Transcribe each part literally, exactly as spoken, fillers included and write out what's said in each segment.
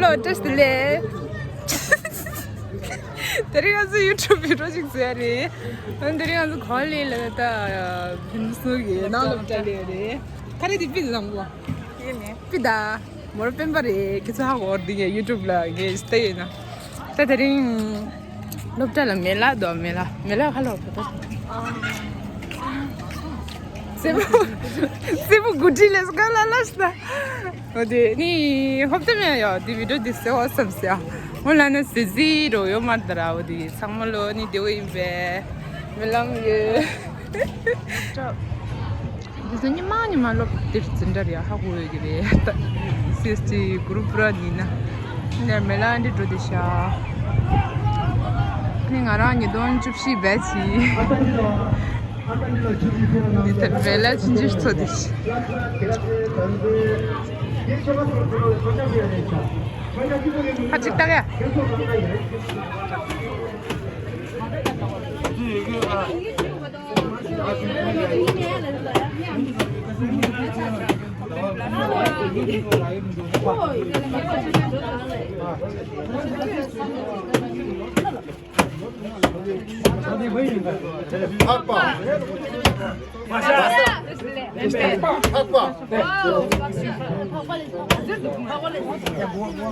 ལོ་བཀྲ་ཤིས་བདེ་ལེགས། དེ་རིང་ང་ཚོ་ཡུ་ཊུབ་བི་ཌི་ཡོ་ཅིག་བཟོ་ཡ་རེད། དེ་རིང་ང་ཚོ་གོ་ལའི་ལ་ད་ཕུན་ཚོགས་ཀྱི་ནང་སློབ་གྲྭ་སླེབས་ཡ་རེད། ག་རེ་དེ་པི་ད་བཟང་པོ། ཡིན་ནི། པི་ད། མོ་ར་སྤེན་པ་རེད། ཁྱེད་ཚོ་ཧ་གོ་འདི་ངས་ཡུ་ཊུབ་ལ་ངས་ལྟ་ཡོད་ན། ད་དེ་རིང་སློབ་གྲྭ་ལ་མེ་ལ་འདུག་མེ་ལ་མེ་ལ་ཁ་ལོ་བ་ད། སེ་བོ། སེ་བོ་གུ་ཊི་ལས་ཀ་ལ་ལ་ཤ་ད། འོ་དེ་ནི་ཧོབ་ཏེ་མེ་ཡོ་དེ་བི་ཌི་ཡོ་དེ་སེ་བ་བསམ་སེ་ཡ། འོ་ལ་ན་སེ་ཟི་རོ་ཡོ་མར་ད་ར་འོ་དེ་ཚང་མ་ལོ་ནི་དེ་བོ་ཡིན་པས། མེ་ལམ་ཡོད། འདི་ཚོ་ཉི་མ་ཉི་མ་སློབ་དེར་འཛིན་གྲྭ་རེད་ཧ་གོ་ཡོད་ཀྱི་རེད། སི་ཨེས་ཊི་གུ་རུབ་ར་ནི་ན། ནས་མེ་ལ་འདི་འགྲོ་དེ་ཤ། ནི་ང་རང་ཉིས་སྟོང་བཅུ་བཞི་བེ་ཆི། འདི་ཐད་མེ་ལ་ཆུང་ཆུང་ཚོ་དེ་ཤ། ཁ་ཅིག་ལྟ་ག། འཕགས་པ། འཕགས་པ། དགུ་པ། དགུ་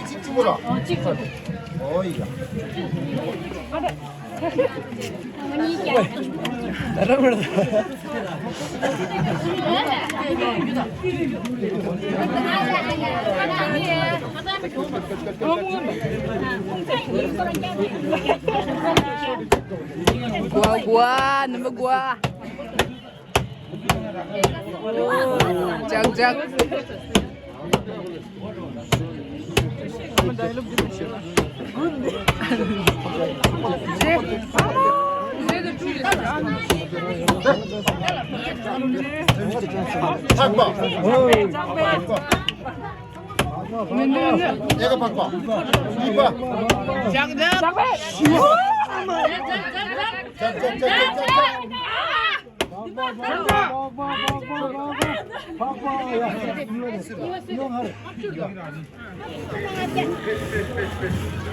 པ། ནམ་པར་དགུ་པ། ཇག་ཇག་འཕགས་པ། ཨེ་ཀ་འཕགས་པ། གཉིས་པ། ཇག་ཇག་ཇག་ཇག་ཇག་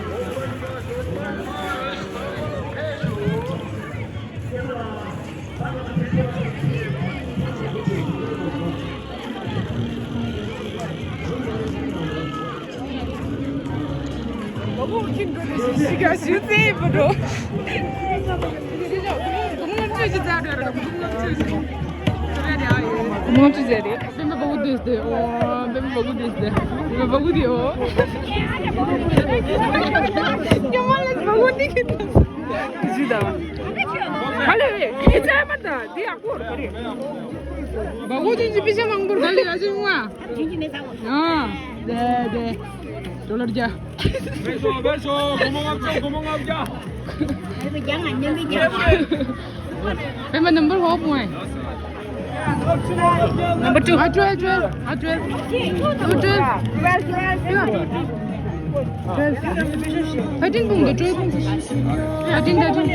ཇག། སྤེན་པ་སྦ་ཁུག་བསྡད་དེ། ཨོ། སྤེན་པ་སྦ་ཁུག་བསྡད་དེ། སྤེན་པ་སྦ་ཁུག་བསྡད་ཨོ། ཉི་མ་ལ་སྦ་ཁུག་བསྡད་ཀྱི་འདུག་ཇི་ལྟར། ག་ལེ་བས་ཁྱེད་ཚད་མ་དང་འདི་ཡག་པོ་རེད། སྦ་ཁུག་ཅན་གྱི་པི་ཤ་མང་པོར་ག་ལེ་ཡ་ཅི་ཡོང་ཨ། ཨ། དེ་དེ། ཌོ་ལར་བརྒྱ། བེད་ཤོག་བེད་ཤོག་སྒོར་མོ་ལྔ་བརྒྱ། སྒོར་མོ་ལྔ་བརྒྱ། སྤེན་པ་number four point. Number two. ཨ་twelve, twelve. ཨ་twelve. ཨ་twelve. Twelve. Thirteen ཕུང་དང་twelve ཕུང་དང་། Thirteen, thirteen.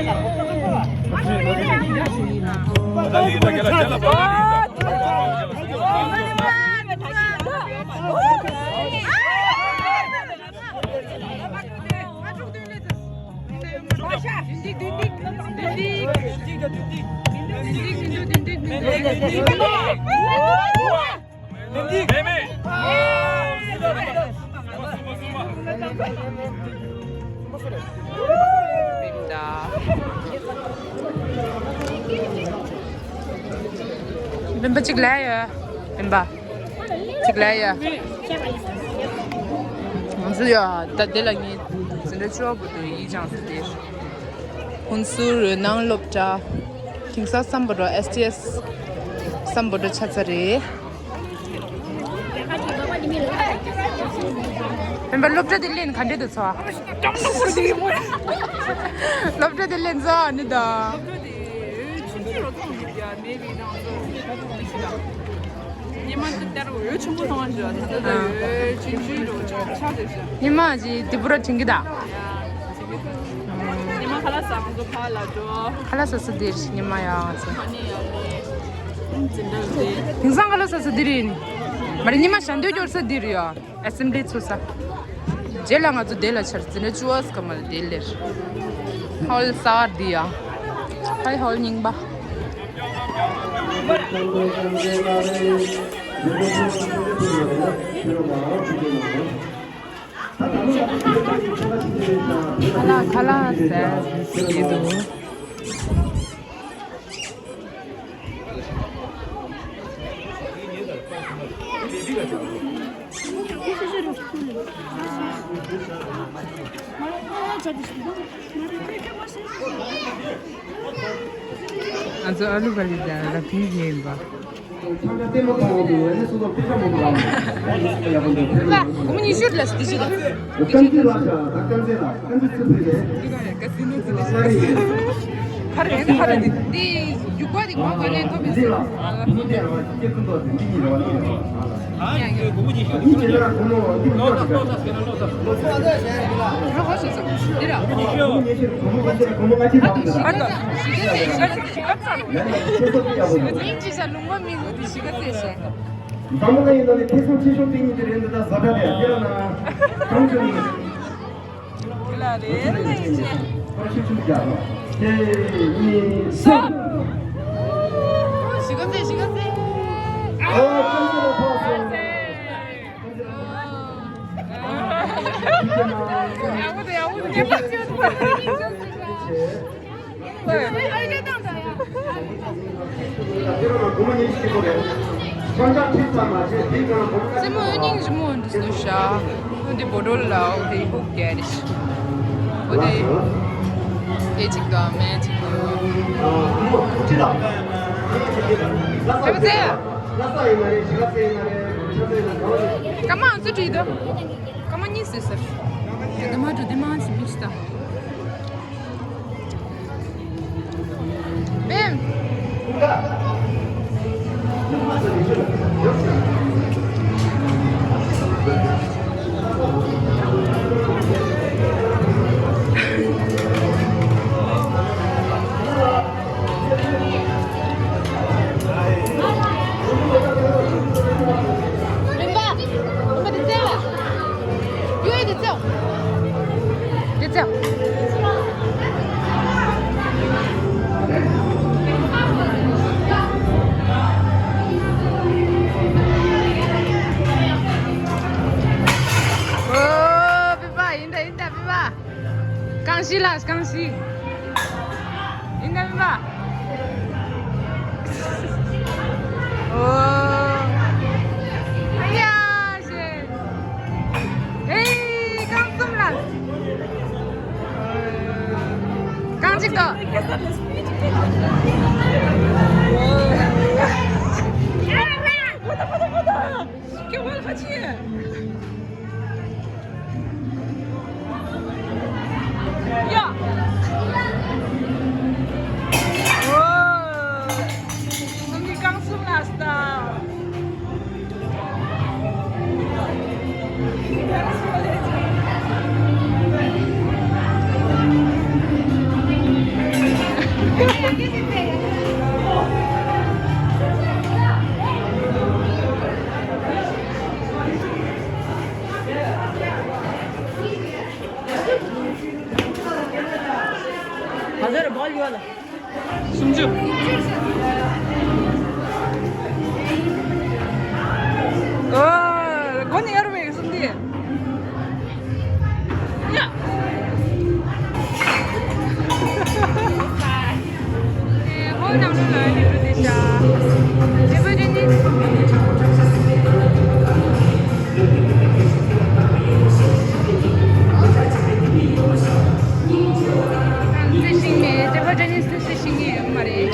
སྤེན་པ་གཅིག་ལས་ཡོད། སྤེན་པ། གཅིག་ལས་ཡོད། ང་ཚོ་ཡོད་ད་དེ་ལ་ངས་འཛིན་གྲྭ་བཅུ་པ་བར་དུ་ཡིག་སྦྱངས་ས་དེ། ཧུན་སུར་རོལ་ནང་སློབ་གྲྭ། དེང་སང་སམ་བྷོ་ཊ་ཨེས་ཊི་ཨེས་སམ་བྷོ་ཊ་ཆགས་ཚར་རེད། སྤེན་པ་སློབ་གྲྭ་དེ་ལེན་ག་འདྲས་འདུག་ཚོ། སློབ་གྲྭ་དེ་ལེན་ཚོ་ནི་ད། ཉི་མ་འདི་ལྟར་འོད་ཆེན་པོ་མཐོང་བ་ཞིག་ད་ལྟ་ད་འོད་ཆུང་ཆུང་རུ་ཆགས་ཆགས་བསྡད་ཤག་ཉི་མ་ཞིག་དེ་པུ་ར་དྲན་གི་ད། ཉི་ ཁ་ལག་ཟ་ས་འདིར་ཉི་མ་ཡང་ཚེ། དེང་སང་ཁ་ལག་ཟ་ས་འདིར་ཡིན། མ་རེད། ཉི་མ་ཞལ་འདོན་སྐྱོར་ས་འདིར་ཡོད། ཨེ་སེམ་བྷི་ལི་ཚུགས་ས། རྗེས་ལ་ང་ཚོ་དེ་ལ་ཆར་འཛིན་གྲྭ་བཅུ་པ་སྐབས་མ་ལ་དེ་ལེར། ཧོལ་གསར་འདི་ཡ། ཧའི་ཧོལ་རྙིང་པ། ཁ་ལག་ཁ་ལག་ཟས་ཟིག་འདུག་ང་ཚོ་ཨ་ལུ་ག་ལི་དང་ལ་ཕིང་ཡིན་པ། ལ་སྒོར་མོ་ཉི་ཤུ་ལ་སྟི་ཤི་ལ། ཕར་རེད། ཕར་རེད། འདི་རྒྱུག་པ་འདི་ངོ་ག་ནས་ཐོབ་ཡོད་ཟེར། ཡ་ཡ། རོ་ཧོ་སོ་སོ། འདི་ར། ཨ་ཏོ། ཞི་ག་ཟེར། ཞི་ག་ཟེར། ཞི་ག་ཟེར། སྙིང་རྗེ་ཤ་ལུང་པ་མི་ངུ་འདི་ཞི་ག་ཟེར་ཤ། འཛམ་བུ་གླིང་ནང་ནས་ཁེ་བཟང་ཆེ་ཤོས་དེ་གཉིས་དེ་རེད། འདི་དག་བཟའ་ཟླ་དེ་ཡ་དེ་ལ་ན་གང་བྱུང་ཡིན། དེ་ལ་རེད་ལ་ཡིན་ཅེ། ཁོ་ཤུགས་ཆུང་རྒྱག་ལ། དེ་གཉིས་གསུམ། ཞི་ག་ཟེར། ཞི་ག་ཟེར། ཨོ་ཁམས་ཚན་ལ་ཕོག་སོང་། ཡག་པོ་འདུག་ཡག་པོ་འདུག་ཁྱད་པར་ཅི་ཡོད་འདུག་རྩེད་མོ་སྙིང་རྗེ་མོ་འདི་སུ་ཤ། འདི་བོ་ཌོལ་ལ་འོ་དེ་ཧུག་རྒྱལ་རེད། འོ་དེ་དེ་གཅིག་དང་སྨན་གཅིག་དང་། ཨ་མ་ཙེ། སྐར་མ་ང་ཚོ་བྲིས་འདུག་སྐར་མ་གཉིས་ཟེར་ཟེར། དེ་མ་འགྲོ་དེ་མ་ཟེར་མི་ཤི་ད། མེམ། རིམ་པ། རིམ་པ་དེ་རྩེ་ལ། ཡོད་དེ་རྩེ། དེ་རྩེ། ཨོ། བི་བ། ཡིན་ད་ཡིན་ད་བི་བ། རྐང་བཞི་ལ་རྐང་བཞི། ཡིན་ན་མིན་པ། ཨོ། ཨ་ཡ་ཞེ། ཨེ། རྐང་གསུམ་ལ། རྐང་གཅིག་ཏོ། ཨོ། ཡ། ཨོ། སུམ་གཉིས་རྐང་གསུམ་ལ་སྟ། ཧ་ཟེར་བོལ་ཡོད་ལ། སུམ་ཅུ། ཨོ། སྒོ་ནས་ཡར་བས་སུམ་འདི། ཡ། ཧོ་ནང་ལོ་ལ་ནི་རུ་དེ་ཤ། ཇེ་བོ་ཇེ་ནི། སེ་ཤིང་མེད། ཇེ་བོ་ཇེ་ནི་སེ་ཤིང་ཡོད་མ་རེད།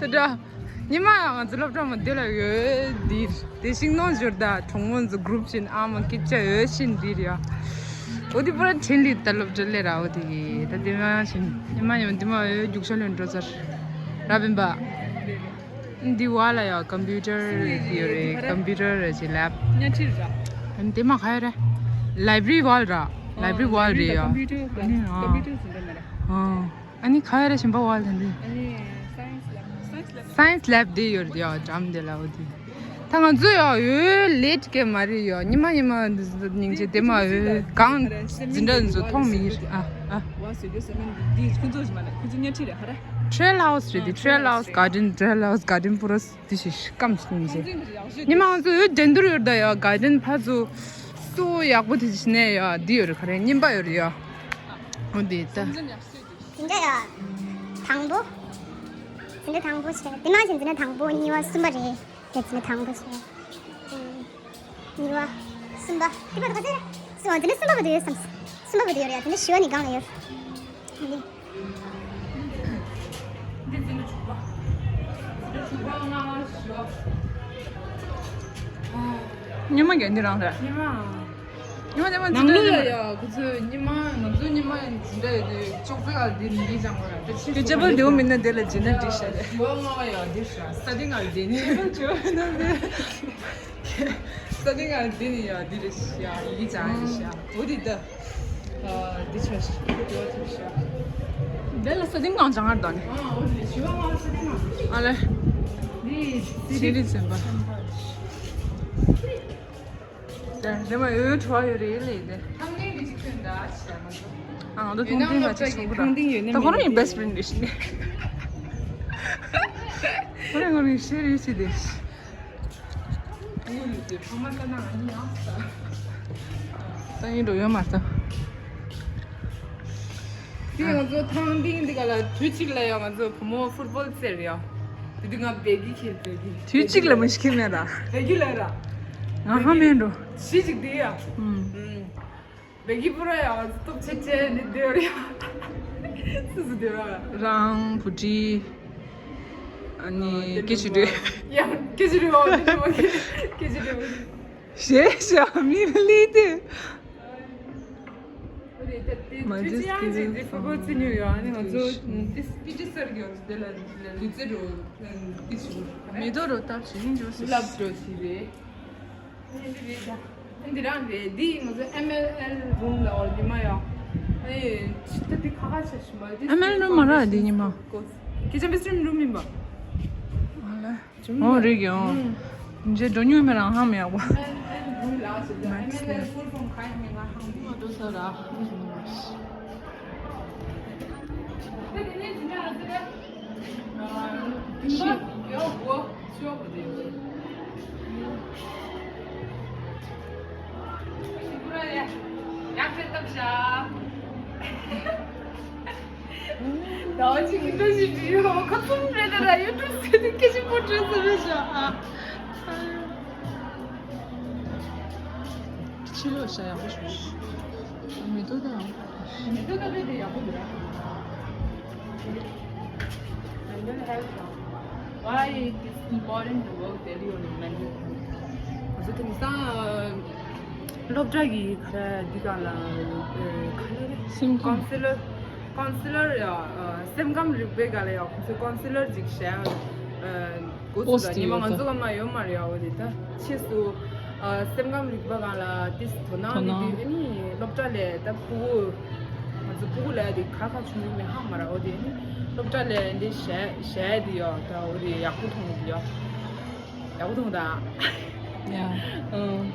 དེ་འདྲ། ཉི་མ་ང་ཚོ་སློབ་གྲྭ་མོ་འདི་ལ་ཡོད་འདིར། དེ་ཤིང་ནང་འབྱོར་ད་གྲོང་མོ་ཚོ་གུ་རུབ་བྱིན་ཨ་མ་སྐད་ཆ་ཡོད་བཞིན་འདིར་ཡ། འོ་དེ་པུ་ར་ཕྲན་ལི་ད་སློབ་གྲྭ་ལས་ར་འོ་དེ་གི་ད་དེ་མ་བཞིན་ཉི་མ་ཡང་འདི་མ་ཡོད་རྒྱུག་ཤར་ལོན་འགྲོ་ཚར། རབ་ཡིན་པ། འདི་བ་ལ་ཡ་ཀམ་པུ་ཊར་ཡོད་རེད། ཀམ་པུ་ཊར་རེད་ཅེ་ལེབ། ཉལ་ཁྲི་ར། ཨ་ནི་དེ་མ་ཁ་ཡ་རེད། ལའི་བྷ་རི་བ་ལ་ར། ལའི་བྷ་རི་བ་ལ་རེད་ཡ། ཀམ་པུ་ཊར་ཀམ་པུ་ཊར་ཟིན་པ་མ་རེད། ཨ་ནི་ཁ་ཡ་རེད་གཞན་པ་བ་ལ་འདི། ཨ་ནི་སའེན་སི་ལེབ། སའེན་སི་ལེབ། སའེན་སི་ལེབ་དེ་ཡོད་རེད་ཡ་འགྲམ་དེ་ལ་འོ་དེ། ད་ང་ཚོ་ཡ་ཡོད་ལེ་ཊི་གེ་མ་རེད་ཡ། ཉི་མ་ཉི་མ་འདི་ཚོ་སྙིང་རྗེ་དེ་མ་ཡོད་གང་འཛིན་གྲྭ་འདི་ཚོ་མཐོང་མི་ཡོད་ཨ་ཨ། ཁོ་ཚོ་ཉལ་ཁྲི་རེད་ཧ་ར། ཊི་རེལ་ཧའུ་སི་རེད་དེ། ཊི་རེལ་ཧའུ་སི་གར་ཌེན། ཊི་རེལ་ཧའུ་སི་གར་ཌེན་པུ་རོ་དེ་ཞིག་སྐམ་སྙིང་རྗེ། ཉི་མ་ང་ཚོ་ཡོད་འགྲན་བསྡུར་ཡོད་ད་ཡ་གར་ཌེན་ཕ་ཚོ་སུ་ཡག་པོ་དེ་ཞིག་ནས་ཡ་འདི་ཡོད་རེད་ཁ་རེད་རྙིང་པ་ཡོད་རེད་ཡ། འོ་དེ་ད། འཛིན་གྲྭ་ཡ། དང་པོ། འཛིན་གྲྭ་དང་པོ་བྱས། དེ་མ་བྱས་འཛིན་གྲྭ་དང་པོ་གཉིས་པ་གསུམ་པ་རེད། དེ་འཛིན་གྲྭ་དང་པོ་བྱས། ཨུམ། གཉིས་པ། གསུམ་པ། དེ་བར་དུ་ག་ཚོད་རེད། གསུམ་པ་འཛིན་གྲྭ་གསུམ་པ་བར་དུ་ཡོད་བསམ། གསུམ་པ་བར་དུ་ཡོད་རེད་ཡ། དེ་འདྲ་བཞི་པ་ནི་སྒང་ལ་ཡོད། འདི། ཉི་མ་རྒན་འདི་རང་རེད། ཉི་མ། ཉི་མ་ཉི་མ་ནང་ལོགས་ལ་ཡ་ཁོ་ཚོས་ཉི་མ་ང་ཚོའི་ཉི་མ་འཛིན་གྲྭ་ཡོད་དུས་ཅོག་ཙེ་ལ་འདི་འདི་བཅང་དགོས་ར། ད་ཕྱིན་དེ་ཅེ་བལ་འདེའུ་མིན་ན་དེ་ལ་འཛིན་ན་འགྲིག་ཤག་རེད། ཞི་བ་ལྔ་བ་ཡ་འདི་ཤག་ས་སྟེང་ང་འདི་ནི་ཅེ་བལ་ཅེ་བལ་ན་འདི། ས་སྟེང་ང་འདི་ནི་ཡ་འདི་རེད་ཤག་ཡི་གེ་བཅང་ཡ་རེད་ཤག་འོ་དེ་ད། འདི་ཆ་ཞིག་འདི་བ་ཐུབ་ཤག་དེ་ལ་ས་སྟེང་ང་བཅང་ཡ་རེད་ད་ནི། ཨ་འོ་དེ་ཞི་བ་ལྔ་བ་ས་སྟེང་ང་། ཨ་ལེ། འདི་ཚེ་རིང་བཙུན་པ། དེ་མ་ཡོད་བྲོ་བ་ཡོད་རེད་ལེ་དེ། ཐང་ནེ་གི་ཅིག་ཐོན་ད་ཆ་མ་ཚོ། ཨ་ང་ཚོ་ཐང་ཐེང་ལ་ཅིག་བྱུང་གི་ར། ད་ཁོ་རང་ཡི་best friend་རེད་ཤི་ནི། ཁོ་རང་ཁོ་རང་ཤེར་རེད་ཤི་དེ། ད་ཡིན་འགྲོ་ཡོད་མ་རེད། དེ་ང་ཚོ་ཐང་ཐེང་འདི་ག་ལ་དུས་གཅིག་ལ་ཡང་ང་ཚོ་བུ་མོ་ཕུཊ་བོལ་རྩེར་ཡ། དེ་དུས་ང་བེ་གི་ཁྱེར་བེ་གི། དུས་གཅིག་ལ་མ་ཤི་ཁྱེར་མེད་ད། བེ་གི་ལ་ར། ང་ཧ་མེད་འགྲོ། གཞི་གཅིག་དེ་ཡ། ཨུམ། བེ་གི་པུ་ར་ཡ་ང་ཚོ་སྟོབས་ཆེ་ཆེ་ནི་དེ་བ་ར་ཡ། སུ་སུ་དེ་བ་ར། རང་བུ་ཁྲིད། ཨ་ནི་སྐད་ཆ་འདྲི། ཡ་སྐད་ཆ་འདྲི་བ་དེ་ནི་བ་སྐད་ཆ་འདྲི་བ། ཞེས་ཞག་མི་ལི་དེ། མ་ཇི་སྐད་ཆ་ཡང་ཅིག་དེ་ཕོ་བོ་ཙི་ཉུ་ཡོད། ཨ་ནི་ང་ཚོ་ཏི་ཏི་ཅི་སར་གྱི་དེ་ལ་ལུས་རྩལ་འགྲོ་ཏི་ཅི་མི་དོ་རོ་ཏབ་ཞིག་ཡིན་འགྲོ་སི་ལབ་འགྲོ་ཞིག་རེད། འདི་རང་རེད། འདི་ང་ཚོ་ཨེམ་ཨེལ་ཨེལ་རུམ་ལ་འོ་ཉི་མ་ཡོད། ཨེ་ད་འདི་ཁ་ཁ་ཆེ་ཤི་མ་འདི་ཨེམ་ཨེལ་རུམ་མ་ར་འདི་ཉི་མ། ཁྱེད་ཅམ་པི་སི་རུམ་ཡིན་པ། ཨ་ལ། ཨོ་རིག་ཡོང་། ཇེ་འགྲོ་ཉུང་མེ་རང་ཧ་མེ་ཡག་པ། ཟླ་བ་གཅིག་གི་འགྲོ་བཞིན་བྲིས་ཡོད། ཁ་ཚུམ་རེ་ད་ལ་ཡུ་ཊུབ་ཟེར་ཏེ་སྐད་ཆ་པོ་བྲིས་ཟེར་རེད་ཤག་ཨ། ཕྱི་ལོགས་ཤ་ཡག་པོ་ཞུ། མི་ཐུབ་དང་། མི་ཐུབ་ད་རེད་དེ་ཡག་པོ་འདུག་ར། Mental health. Why it is important to work daily on your mental health? ང་ཚོ་དེང་སང་སློབ་གྲྭ་གི་ག་རེ་འདི་ག་ལ་ག་ལ་རེད། སེམས་ཁམས། ཀའུན་སི་ལར། ཀའུན་སི་ལར་ཡ། སེམས་ཁམས་རིག་པའི་སྒང་ལ་ཡ་ཁོང་ཚོས་ཀའུན་སི་ལར་ཅིག་བྱས། འགོ་ཚུགས་པོ་སི་ད་ཉི་མ་ང་ཡོད་ཚོ་ད་ག་མ་ཡོད་མ་རེད་ཡ། འོ་དེ་ད་ཕྱིས་སུ་སེམས་ཁམས་རིག་པ་སྒང་ལ་ཏིས་དོ་སྣང་དོ་སྣང་ནི་དེ་ནི་སློབ་གྲྭ་ལས་ད་ཕྲུ་གུ་ང་ཚོ་ཕྲུ་གུ་ལ་དེ་ཁ་ཁ་ཆུང་ཆུང་མི་ཧ་མ་ར། འོ་དེ་ནི་སློབ་གྲྭ་ལས་འདི་བྱས་བྱས་དེ་ཡོད་ད། འོ་དེ་ཡག་པོ་མཐོང་གི་ཡོད། ཡག་པོ་མཐོང་ད། ཡ། ཨང་།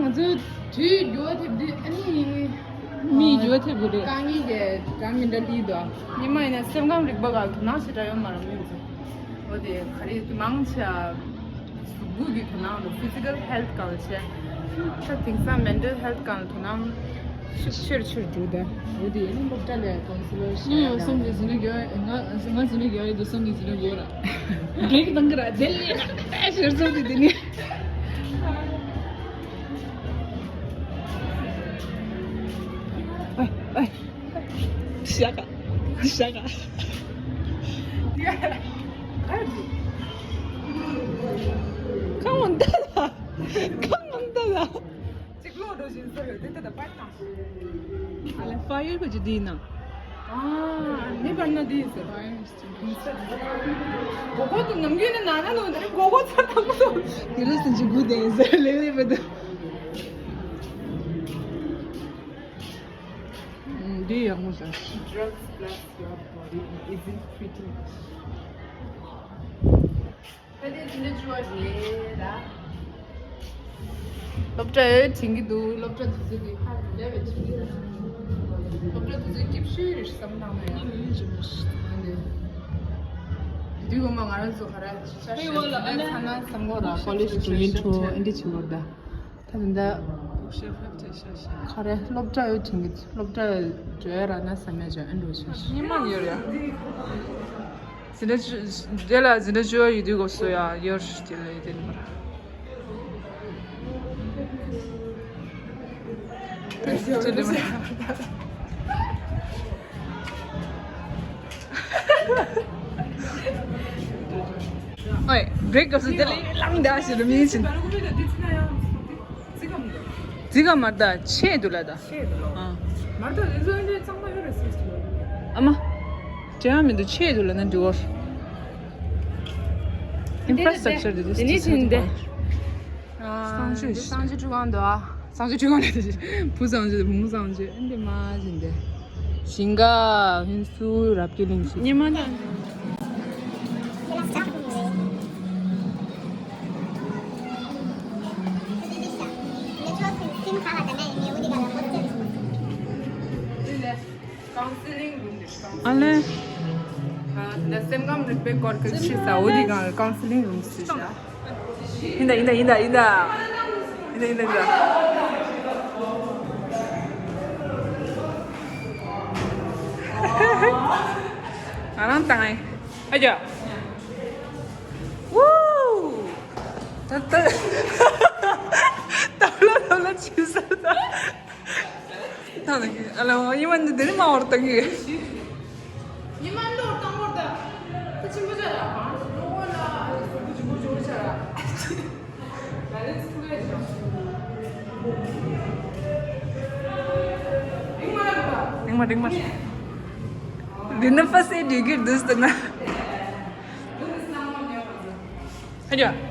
ང་ཚོའི་དུས་འགྱུར་བ་ཐེབས་དུས་ཨ་ནི། མིའི་འགྱུར་བ་ཐེབས་དགོས་རེད། དཀའ་ངལ་གྱི་གྲངས་མི་འདྲ་ལི་དོ། ཉི་མ་ཡིན་ན་སེམས་ཁམས་རིག་པ་ག་དོ་སྣང་ཞེ་དྲག་ཡོད་མ་རེད་མི་ཚོ། འོ་དེ་ག་རེ་མང་ཆེ་གཟུགས་པོ་གི་དོ་སྣང་དང་ཕི་ཛི་ཀལ་ཧེལ་ཐི་གང་བྱས། ད་དེང་སང་མེན་ཊལ་ཧེལ་ཐི་གང་དོ་སྣང་ཤུགས་ཆེར་ཆེར་འགྲོ་ད། འོ་དེ་ཡིན་ན་སློབ་གྲྭ་ལས་ཀའུན་སི་ལར་ཞིག་ངས་ཡོད་སེམས་ཀྱི་ཟིན་ན་དགོས་ང་ང་ཟིན་ན་དགོས་ཡོད་དུ་སེམས་ཀྱི་ཟིན་ན་དགོས་ར། འགྲིག་དང་གི་ར་དེ་ལས་ན་ཤེར་སོང་གི་དེ་ནི། ཨ་ཨ། ཤ་ཀ་ཤ་ཀ། ཁ་མོ་འདི་ལ་ཁ་མོ་འདི་ལ། གཅིག་ལོག་འགྲོ་བཞིན་ཟེར་ཡོད་དེ་ད་ད་པར་དང་། ཨ་ལེ་ཕ་ཡུལ་ག་ཅི་དེ་ཡིན་ན། ཨ་ནི་པར་ན་དེ་ཟེར། གོ་གོ་དུ་ནམ་རྒྱུན་ནི་ན་ན་ནོ་དེ་གོ་གོ་ཚར་དང་པོ་དུ། དེ་རུ་སུན་ཅི་གུ་དེ་ཟེར་ལེ་ལེ་བ་དུ། འདི་ཡག་མོ་ཟེར། Drugs plus your body isn't pretty. ད་དེ་འདི་འདྲ་བྱུང་བ་རེད་ད། སློབ་གྲྭ་ཡོད་དྲན་གྱི་འདུག་སློབ་གྲྭ་དུས་ཚོད་འདི་ཧ་ལས་པའི་དྲན་གྱི་འདུག་སློབ་གྲྭ་དུས་ཚོད་སྐྱིད་ཤོས་རེད་བསམ་བཏང་ན་ཡང་། དེ་དུས་སྒོ་མ་ང་རང་ཚོ་ག་རེ་ཤ་ཤ་ཤ་ཤ་ཚ་ན་བསམ་གོ་ར་ཀོ་ལེ་ཇི་འགྲོ་ཡིན་འགྲོ་ཨེ་འདྲ་བྱེད་དགོས་ར་ད། ད་ད་ཁ་རེ་སློབ་གྲྭ་ཡོད་དྲན་གྱི་སློབ་གྲྭ་འགྲོ་ཡ་ར་ན་བསམ་ཡ་ཅོ་ཨེ་འགྲོ་ཆོག་ཉི་མ་ཡོད་ཡ། འཛིན་གྲྭ་བཅུ་དེ་ལ་འཛིན་གྲྭ་བཅུ་བ་ཡོད་དུས་གོ་སོ་ཡ་ཡོད་དེ་ལ་ཡོད་དེ་ནི་མ་ར། དེ་ལ་མ་ར། ཨོའི་བྷི་རེག་སྐབས་སུ་དེ་ལས་ལངས་བསྡད་ཞེས་རུ་མིན་ཕྱིན། རྫི་ག་མར་ད་ཆེད་དུ་ལ་ད། ཨ་མ། དྲན་མི་འདུག་ཆེད་དུ་ལ་ན་འགྲིག་བར། ཨིན་ཕྲ་སི་ཊྲག་ཅར་དེ་དེ་ནི་ཕྱིན་ཏེ། གསང་སྤྱོད་གསང་སྤྱོད་ཁྲི་ཁང་དུ་ཨ། གསང་སྤྱོད་ཁྲི་ཁང་ལ་བུ་གསང་སྤྱོད་བུ་མོ་གསང་སྤྱོད་ཨ་འདི་མ་བཞིན་ཏེ། ཞིང་ཁ་ཧིན་སུ་རབ་ཀྱི་གླིང་ཞིག་ཉི་མ་དང་། ཨ་ལེ། ད་སེམས་ཁམས་རིག་པའི་སྐོར་གྱི་ཤེས་ས་འོ་དེ་གང་ཀའུན་སི་ལིང་རུམ་ཞིག་ཡིན་ད་ཡིན་ད་ཡིན་ད་ཡིན་ད་ཡིན་ད་ཡིན་ད། ང་རང་དང་ཨ་ཅག་ཝུའུ། ད་ད་ད་ལོ་ད་ལོ་ཆི་ཟེར་ད། ད་ད་ཨ་ལ་ཉི་མ་འདི་དེ་ནི་མ་བར་ད་གི། ཉི་མ་འདི་བར་ད་བར་ད། ད་ཆི་མོ་ཅག་ལ་གང་ལོ་གོ་ལ་ཆི་མོ་ཅག་ལ། རིང་མ་རིང་མ། འདི་ནི་ཕ་སེ་འདི་གི་འདུག་ཟེར་ན། ཨ་ཅག